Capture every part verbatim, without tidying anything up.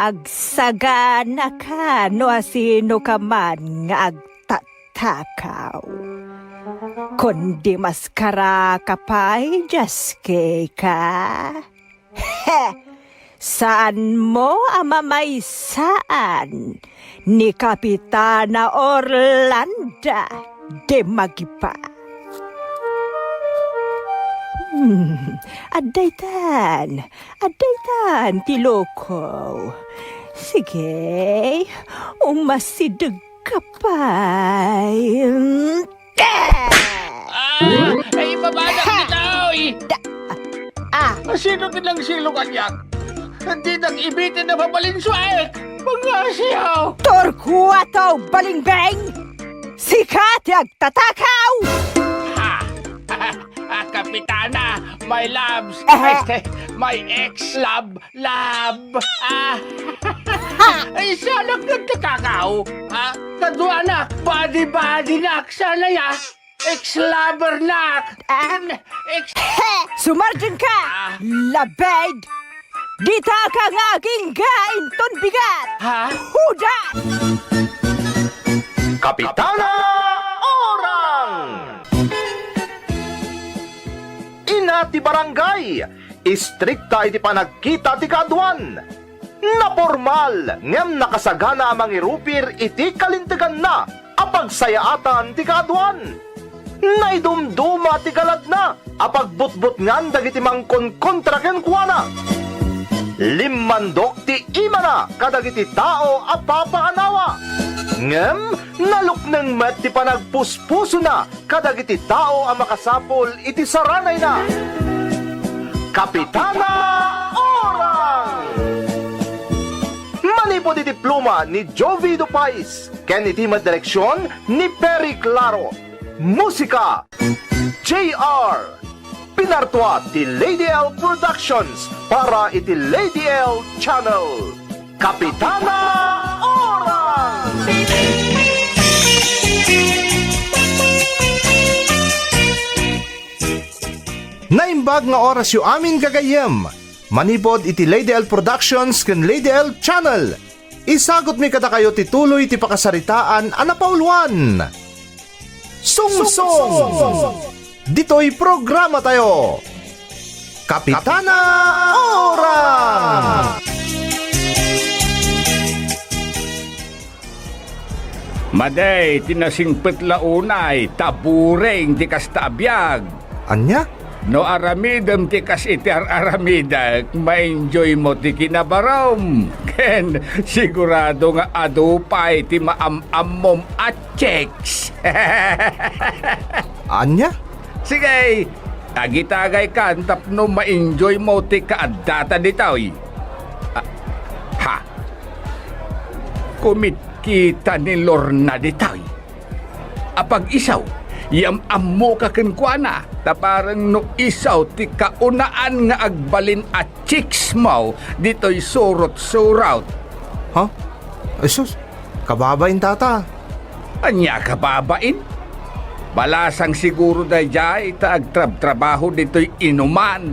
Agsaganaka no asinoka man nga agtatakaw. Kundi maskaraka pay, Jaskeka. He! Saanmo a mamaysaan ni Kapitana Orlanda de Magipa. Hmm, addaytan, addaytan ti loko. Sige, umasidegka pay. Ah! Ay, ibabanak Ha! ditoy! Da-, ah. Sino ti nangsilu kaniak? Dinak ibitin a mabalinsuaek! Pangasiaw! Torquato Balingbeng! Sika ti agtatakaw! Ha! Ah, Kapitana, my loves, Aha. Este, my ex-love, love, ah, Ha! Ay, saanak nagtatakaw, ah, kaduanak, body-body nak, sana ya, ex-lover nak, Ah. ex- He! Sumardengka! Ah. Labed! Ditaka nga agingga inton bigat! Ha? Huda! Kapitana Orang! Ina ti barangay, istrikta iti panagkita ti kaaduan. Napormal ngem nakasagana a mangirupir iti kalinteganna a pagsayaatan ti kaaduan. Naidumduma ti galadna a pagbutbutngan dagiti mangkonkontra kenkuana. Limmandok ti imana kadagiti tao a papaanawa. Ngem nalukneng met ti panagpuspusona kadagiti tao a makasapul iti saranayna. Kapitana Orang! Manipud iti pluma ni Jovi Dupais ken iti met direksion ni Perry Claro. Musika, J R. Pinartua ti Lady L Productions para iti Lady L Channel. Kapitana Orang! Naimbag nga orasyo amin, gagayyem. Manipud iti Lady L Productions ken Lady L Channel, isagutmi kadakayo ti tuloy ti pakasaritaan a napauluan. Sungsong! Ditoy programatayo, Kapitana Orang! Madi ti nasingpet la unay, ta boring ti kasta a biag. Ania? No aramidem ti kas iti ar-aramidek, ma-enjoy mo ti kinabarom. Ken sigurado nga adu pay ti maam-ammom a chicks. Ania? Sige, agitagaykan tapno ma-enjoy mo ti kaaddata ditoy. Ah, ha? Kumitkita ni Lorna ditoy. Apag-isu, yam-ammoka kenkuana, ta bareng no isu ti kaunaan nga agbalin a chicks mo ditoy surot-surot. Ha? Ay sus, kababain, tata. Ania kababain? Balasang siguro daydiay ta agtrabtrabaho ditoy inuman.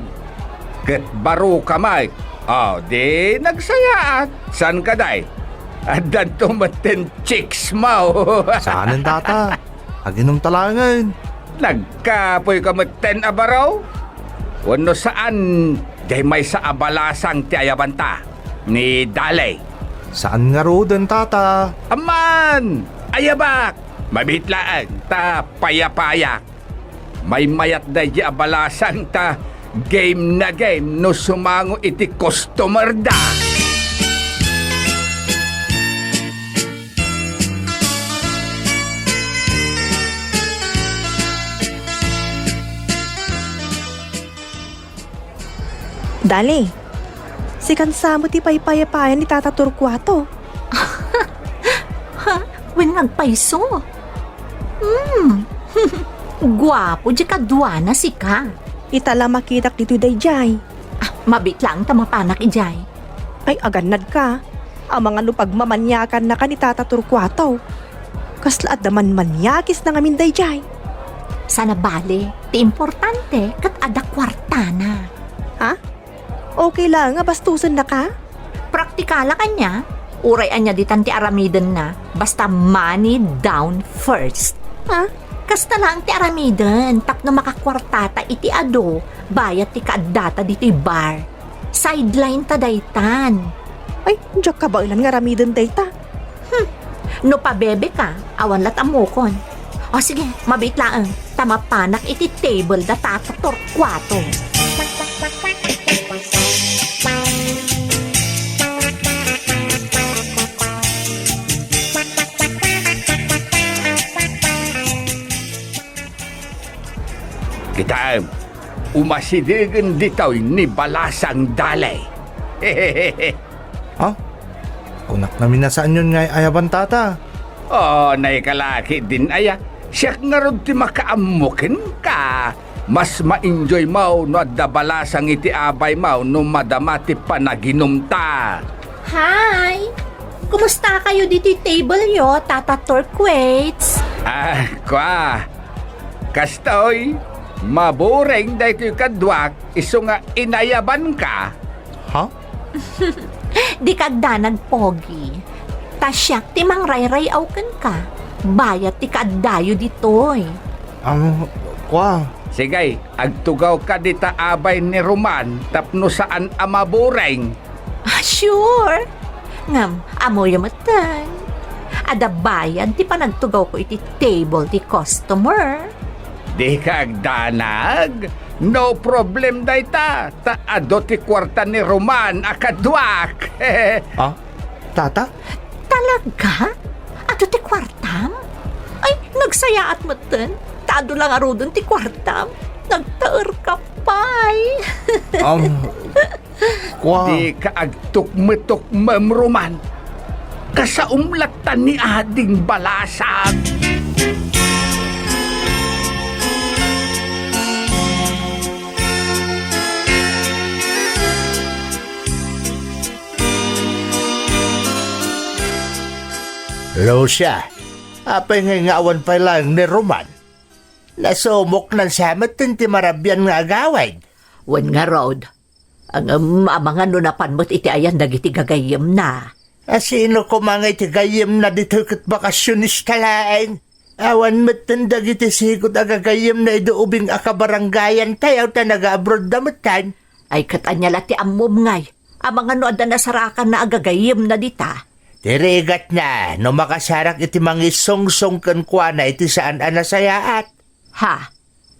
Ket baro ka, Mike. O, di nagsayaat. Saan ka, day? Addanto metten chicks mo. Saanen, tata. Aginumta laengen. Nagkapoy ka metten a baro? Wenno saan, diay maysa a balasang ti ayabanta? Ni Dale. Saan ngaruden, tata. Amman! Ayabak! Mabiit laeng ta payapayak. Maymayat daydi a balasang ta game na game no sumango iti customer da. Dale, sikan sa met ti paypayapayan ni Tata Torcuato. Ha? Wen nga agpayso? Hmm. Guapo diay kaduana, sika. Ita la makitak ditoy daydiay. Ah, mabiit laeng ta mapanak idiay. Ay, agannadka. Amangan no pagmamaniakannaka ni Tata Torcuato. Kasla adda manmaniakisna ngamin daydiay. Saan a bale, ti importante ket adda kuartana. Ha? Okay laeng a bastusennaka? Prak Ti kalak ania, uray ania ditan ti aramidenna, basta money down first. Ha? Kasta laeng ti aramiden tapno makakuartata iti adu bayat ti kaaddata ditoy bar. Sideline ta daytan. Ay, diak kabaelan nga aramiden dayta. Hmm. No pabebeka, awan lat ammokon. O sige, mabiit laeng, ta mapanak iti table da Tata Torcuato. Kitaem, umasidegen ditoy ni Balasang Dale. Ha? Kunak ngamin a saanyon nga ay-ayaban, Tata. O, naika la ketdin aya. Siak ngarud ti makaammo kenka. Mas ma-enjoymo no adda balasang iti abaymo no madama ti panaginumta. Hi! Kumusta kayo ditoy table yo, Tata Torquates? Ah, kwa. Kastoy, mabureng daytoy kaduak, isu nga inayabanka. Ha? Dika agdanag, Pogi. Ta siak ti mangrayray-aw kenka. Bayat ti kaaddayo ditoy. Am, kwa. Sige, agtugawka dita abay ni Roman tapno saan a mabureng. Ah, sure. Ngem, ammoyo metten. Adda bayad ti panagtugawko iti table ti customer. Dika agdanag. No problem dayta. Ta adu ti kuarta ni Roman a kaduak. Ah, Tata? Talaga? Adu ti kuartam? Ay, nagsayaat metten. Ta adu la ngaruden ti kuartam. Nagtaerka pay. Um, kwa. Dika agtukmetukmem, Roman. Kasaom latta ni Ading Balasang. Lucia, apay ngay nga awan pay laeng ni Roman? Nasumoknan sa met ti marabian nga agawid. Wen ngarud, ngem amangan no napan met iti ayan dagiti gagayyemna. A sino koma nga iti gayyemna ditoy ket bakasionista laeng? Awan metten dagiti sigud a gagayyemna idi ubing a kabarangayantayo ta naga-abroad da metten. Ay, ket ania la ti ammom ngay? Amangan no adda nasarakanna a gagayyemna dita? Ti rigatna, no makasarak iti mangisungsong kenkuana iti saan a nasayaat. Ha?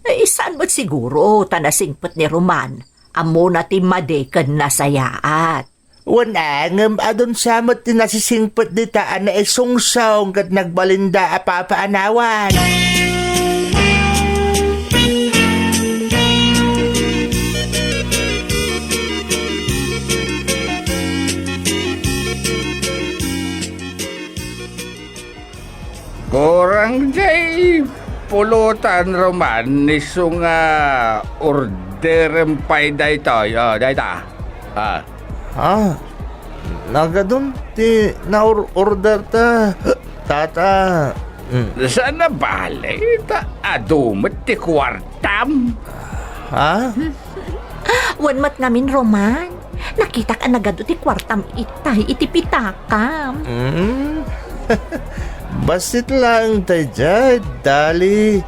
Eh, saan met siguro ta nasingpet ni Roman? Ammona ti madi ken nasayaat. Wen a, ngem adun sa met ti nasisingpet dita a naisungsong ket nagbalinda a papaanawan. Kurang jay pulutan, Roman, isu nga orderem pay daytoy. O, dayta. Ah. Ah, nagadun ti naur-order ta, Tata. Mm. Saan a bale, ta adu met ti kuartam. Ha? Wen met ngamin, Roman. Nakitak a nagadu ti kuartam itay iti pitakam. Mm. Bassit laeng tay jay, Dali.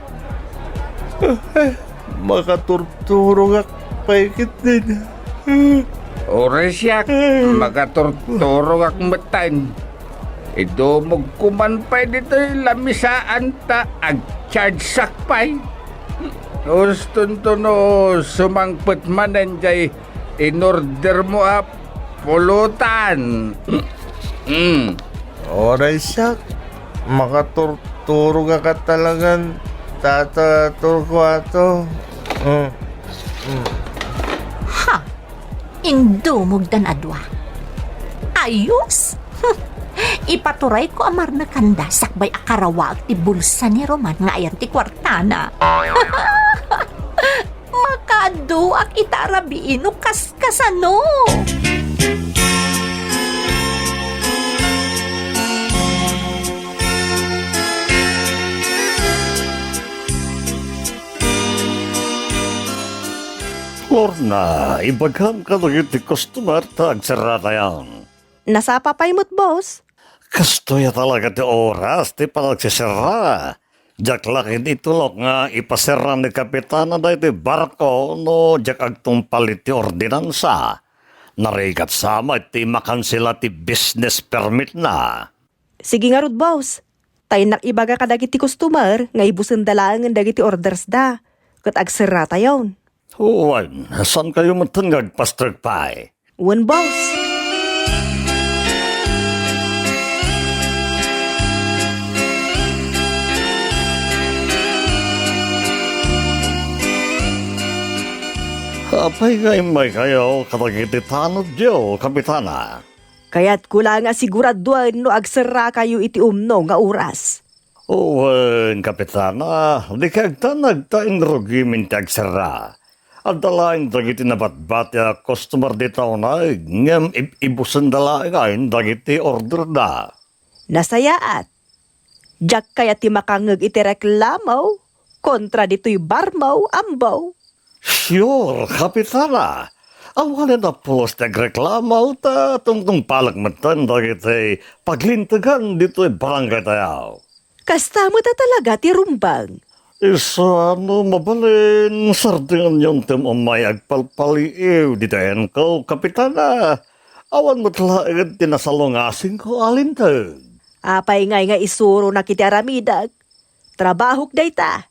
Makaturturogak pay ketdin. Uray siak, makaturturogak metten. Idumogko man pay ditoy lamisaan ta agchargeak pay. Ustonto no sumangpet manen jay inordermo a pulutan. Mm. Uray siak, makaturturogak talagan, Tata Torcuato. Mm. Mm. Ha! Indumogdan a dua. Ayos! Ipaturayko a marnekanda sakbay a karawaek ti bulsa ni Roman nga ayan ti kuartana. Makaduak ita a rabii no kaskasano. Lorna, ibagam kadagiti customer ta agsaratayan. Nasapa pay met, boss. Kastoy a talaga ti oras ti panagsiserra. Diak la ket itulok nga ipaserra ni Kapitana daytoy barko no diak agtungpal iti ordinansa. Narigat sa met ti makansela ti business permit na. Sige ngarud, boss. Ta innak ibaga kadagiti customer nga ibusenda laengen dagiti orders da, ket agserratayon. Wen, saan kayo metten nga agpastrek pay? Wen, boss. Apay nga immay kayo kadagiti tanodyo, Kapitana? Kayatko la nga siguraduen no agserrakayo iti umno nga oras. Wen, Kapitana, di kagtanag ta inrugimin ti agserra. Adda laeng dagiti nabatbati a customer dita uneg, ngem ib-, ibusenda laeng dagiti orderda. Nasayaat. Diak kayat ti makangngeg iti reklamo kontra ditoy barmo, ammo. Sure, Kapitana. Awanen a pulos ti agreklamo ta tungtungpalek metten dagiti paglintegan ditoy barangay tayo. Kasta met a talaga ti rumbeng. Isu a no mabalin, sardinganyon ti umay agpalpaliiw ditoy enko, Kapitana. Awan met laeng ti nasalungasingko a linteg. Apay ngay nga isuronak iti aramidek? Trabahok dayta.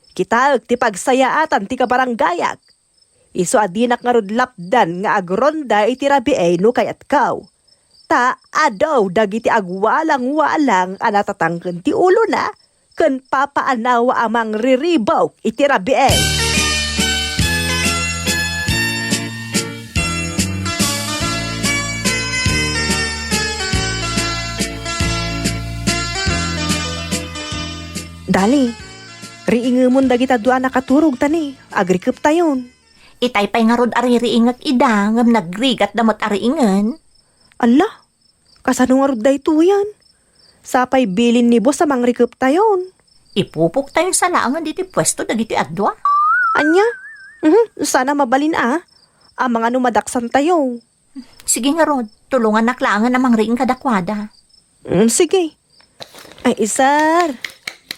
Kitaek ti pagsayaatan ti kabarangayak. Isu a dinak ngarud lapdan nga agronda iti rabii no kayatko. Ta adu dagiti agwalangwalang a natatangken ti ulona ken papaanawa a mangriribuk iti rabii. Dali, riingemon dagita dua a nakaturog, ta ni, agrikeptayon. Itay pay ngarud a ririingek ida, ngem nagrigatda met a riingen. Alla, kasano ngarud daytoyen? Sapay bilin ni boss a mangrikeptayon. Ipupuktayon sa laengen ditoy puesto dagitoy a dua. Ania? Mhm, saan a mabalin a. Amangan no madaksantayo. Sige ngarud, tulongannak laengen a mangriing kadakuada. Mm, sige. Ay, sir.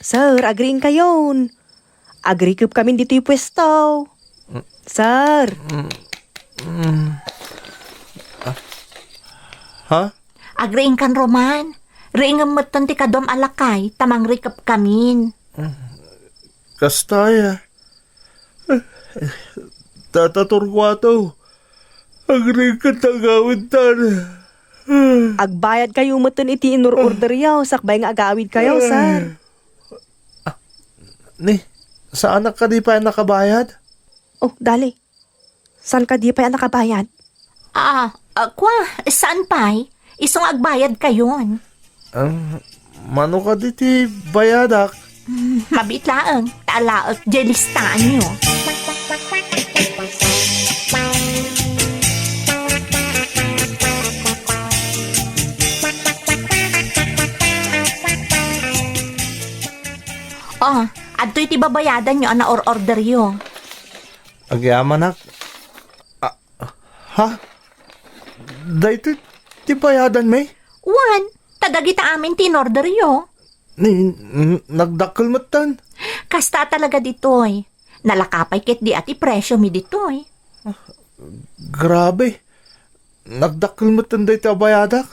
Sir, agriingkayon. Agrikepkamin ditoy puesto. Sir. Mm, mm. Ah. Ha? Agriingkan, Roman. Riingem metten ti kaduam a lakay, ta mangrikepkamin. Kasta aya. Tata Torquato, agriingkan ta agawidtan. Agbayadkayo metten iti inur-orderyo, sakbay nga agawidkayo, sir. Ah, ni, saanak kadi pay a nakabayad? Oh, dali. Saan kadi pay a nakabayad? Ah, ah, kwa, saan pay? Isu nga agbayadkayon. Ah, mano kadi ti bayadak? Hmm, mabiit laeng, ta alaek diay listaanyo. Oh, adtoy ti babayadanyo a naor-orderyo. Agyamanak. Ah, ha? Daytoy ti bayadanmi? Wen, ta dagita amin ti inorderyo. Ni, n-, nagdakkel metten. Kasta talaga ditoy. Nalaka pay ketdi a ti presiomi ditoy. Grabe. Nagdakkel metten daytoy a bayadak?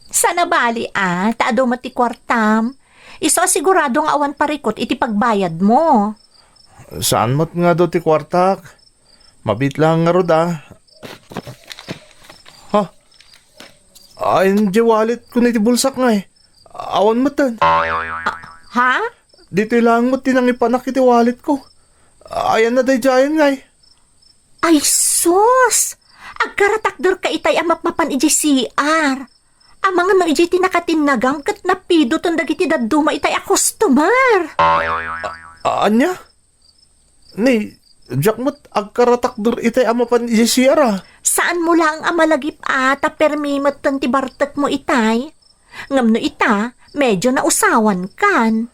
Saan a bali a, ta adu met ti kuartam. Isu a sigurado nga awan parikut iti pagbayadmo. Saan met nga adu ti kuartak. Mabiit laeng ngarud a. Ha? Ayan diay walletko iti bulsak ngay. Awan metten. Ha? Ditoy laeng met ti nangipanak iti walletko. Ayanna daydiayen ngay. Ay sus! Agkaratakderka itay a mapmapan idiay C R. Amangan no idiay ti nakatinnagam ket napidoten dagiti dadduma itay a customer. A-, ania? Ni, diak met agkaratakder itay a mapan idiay C R a. Saanmo laeng a malagip a ta permi metten ti bartekmo itay? Ngem no ita, medyo nausawankan.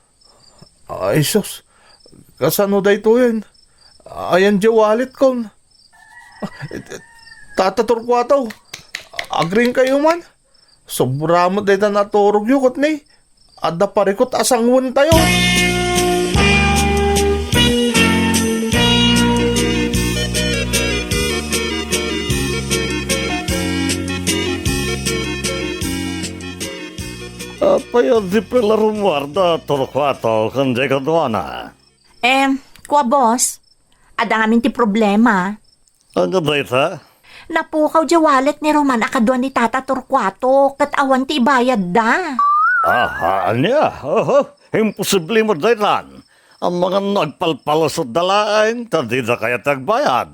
Ay, sus. Kasano daytoyen? Ayan diay walletkon. Tata Torquato, Agriingkayo man? Sobra met dayta naturogyo ket ni, adda parikut a sangwentayo. Apay a di pay la rummuarda Torcuato ken diay kaduana? Em, kua, boss. Adda ngamin ti problema. Ania dayta? Napukaw diay wallet ni Roman a kadua ni Tata Torcuato ket awan ti ibayadda. Aha, ania? Oho, imposible met daytan. Amangan no agpalpalusotda laeng ta dida kayat ti agbayad.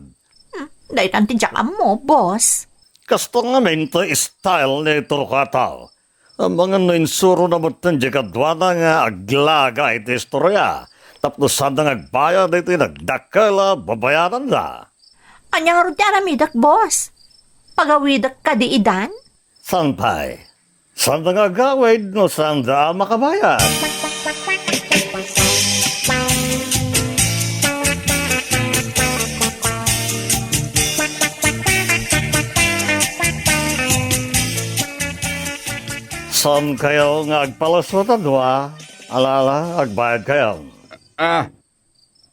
Hmm, daytan ti diak ammo, boss. Kasta ngamin ti style ni Torcuato. Amangan no insurona metten diay kaduana nga aglaga iti istoria tapno saanda nga agbayad iti nagdakkel a babayadanda. Ania ngarud ti aramidek, boss? Pagawidek kadi idan? Saan pay? Saanda nga agawid no saanda a makabayad. Saankayo nga agpalusot a dua? Ala, ala, agbayadkayo. Ah,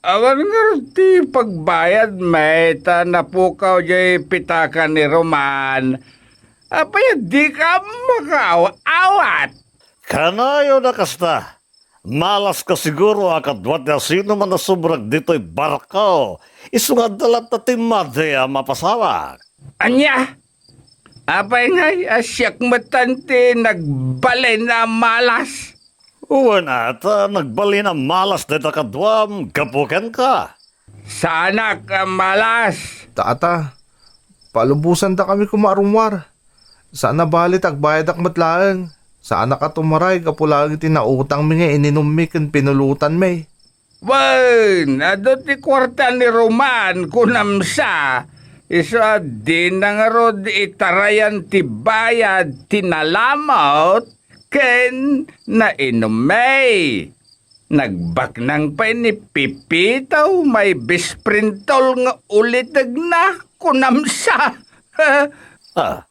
awan ngarud ti pagbayadmi ta napukaw diay pitaka ni Roman. Apay a dika makaawat-awat? Kanayon a kasta. Malaska siguro a kadua ti asinoman a subrek ditoy barko. Isu nga adda latta ti madi a mapasawak. Ania? Apay ngay a siak metten ti nagbalin a malas? Wen, a, ta nagbalin a malas dayta kaduam gapu kenka. Saanak a malas. Tata, palubosandakami koma a rummuar. Saan a bali ta agbayadak met laeng. Saanak a tumaray gapu laeng iti nautangmi nga ininummi ken pinulotanmi. Wen, adu ti kuarta ni Roman, kunam sa, isu a dina ngarud itarayan ti bayad ti nalamut ken nainummi. Nagbaknang pay ni Pepito may besprintol nga ulitegna, kunam sa. Ah,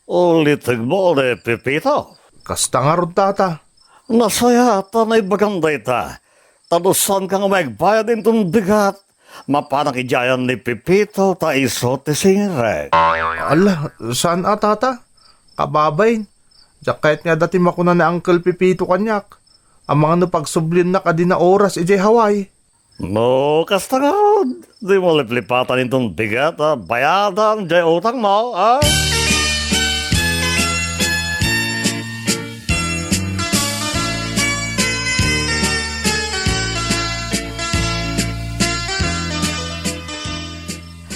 ulitegmo ni Pepito? Kasta ngarud, Tata. Nasayaat a naibagam dayta. Ta no saanka nga maigbayad inton bigat, mapanak idiay ayan ni Pepito ta isu ti singirek. Ala, saan a, Tata? Kababain, diak kayat nga adda ti makuna ni Uncle Pepito kaniak. Amangan no pagsubliennak a dina oras idiay Hawaii. No kasta ngarud, dimo liplipatan inton bigat a bayadan diay utangmo, a?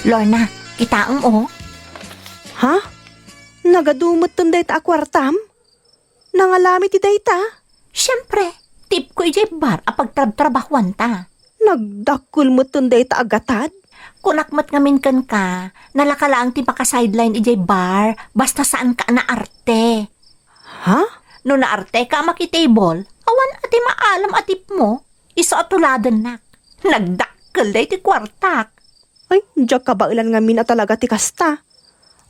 Lorna, kitaem, o. Ha? Nagadu metten dayta a kuartam? Nangalami ti dayta? Siempre, tipko idiay bar a pagtrabtrabahuanta. Nagdakkel metten dayta a gatad? Kunak met ngamin kenka, nalaka laeng ti maka-sideline idiay bar, basta saanka a naarte. Ha? No naarteka a makitable, awan a ti maalam a tipmo, isu a tuladennak. Nagdakkel daytoy kuartak. Ay, diak kabaelan ngamin a talaga ti kasta.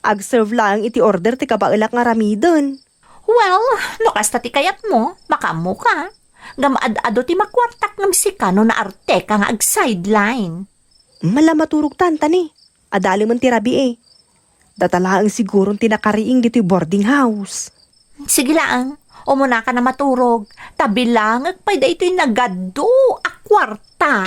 Agserve laeng iti order ti kabaelak nga aramiden. Well, no kasta ti kayatmo, makaammoka. Ngem ad-adu ti makuartak ngem sika no naarteka nga ag-sideline. Mala maturogtan, tani. Adalemen ti rabii. Data laeng siguron ti nakariing ditoy boarding house. Sige laeng, umunaka a maturog, ta bilangek pay daytoy nagadu a kuarta.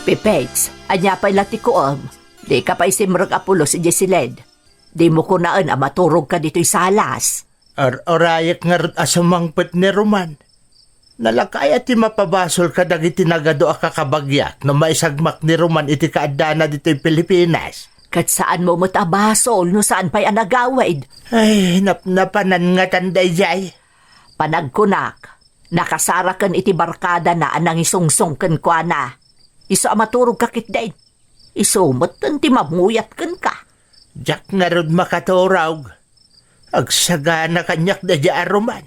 Pipits, ania pay la ti kuem? Dika pay simrek a pulos idiay siled. Dimo kunaen a maturogka ditoy salas. Ar-arayek ngarud a sumangpet ni Roman. Nalaka aya ti mapabasol kadagiti nagadu a kakabagyak no maisagmak ni Roman iti kaaddana ditoy Pilipinas? Ket saanmo met a basol no saan pay a nagawid. Ay, napnapanan ngatan daydiay. Panagkunak, nakasaraken iti barkadana a nangisungsong kenkuana. Isu a maturogka ketdin. Isu metten ti mamuyat kenka. Diak ngarud makaturog. Agsagana kaniak daydiay a Roman.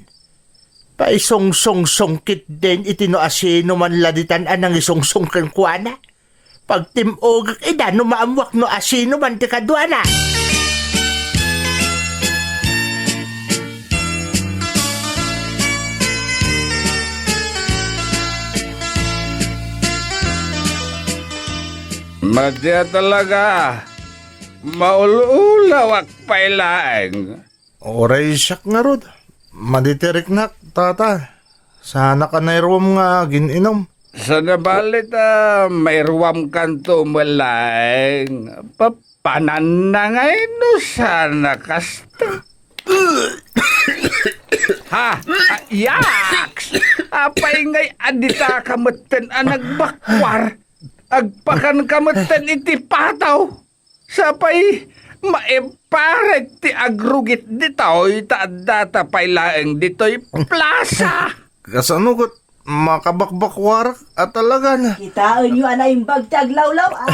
Paisungsungsong ketdin iti no asino man la ditan a nangisungsong kenkuana. Pagtim-ogek ida no maammuak no asino man ti kaduana. Madia talaga, maul-ulawak pay laeng. Uray siak ngarud, madi ti riknak, tata. Saanak a nairuam nga agin-inum. Saan a bale ta mairuamkanto met laeng. Pa-, pananna ngay no saan a kasta. Ha? Ah, yaks! Apay ngay a ditaka metten a nagbakuar? Agpakanka metten iti pataw. Sapay, maiparek ti agrugit ditoy ta addata pay laeng ditoy plasa. Kasano ket makabakbakuarak a talagan? Kitaenyo a naimbag ti aglawlaw-a.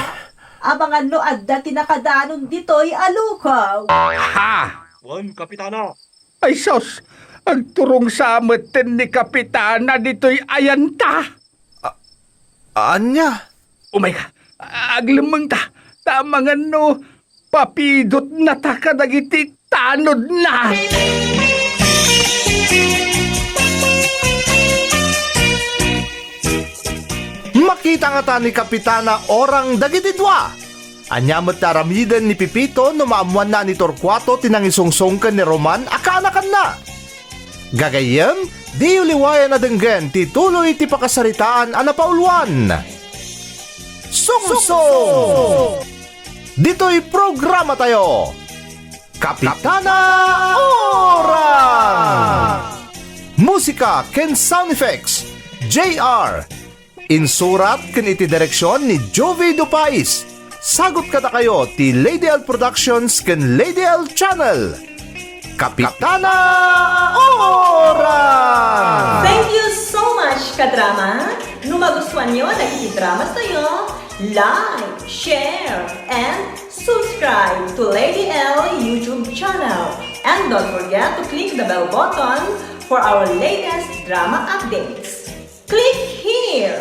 Amangan no adda ti nakadanon ditoy a lukaw. Ha? Wen, Kapitana. Ay sus, agturong sa metten ni Kapitana ditoy ayanta. A-, ania? Umay ka, aglemmengta, ta amangan no papidotnata kadagiti tanodna. Makita ngata ni Kapitana Orang dagiti dua. Ania met ti aramiden ni Pepito no maammoanna ni Torcuato ti nangisungsong ken ni Roman a kaanakanna? Gagayyem, diyo liwayan a denggen ti tuloy ti pakasaritaan a napauluan. Sungsong! Ditoy programatayo, Kapitana Orang! Musika ken sound effects, J R. Insurat ken iti direksion ni Jovie Dupais. Sagut kadakayo ti Lady L Productions ken Lady L Channel. Kapitana Ora! Thank you so much, kadrama! No magustuanyo dagiti dramas tayo, like, share, and subscribe to Lady L YouTube channel. And don't forget to click the bell button for our latest drama updates. Click here!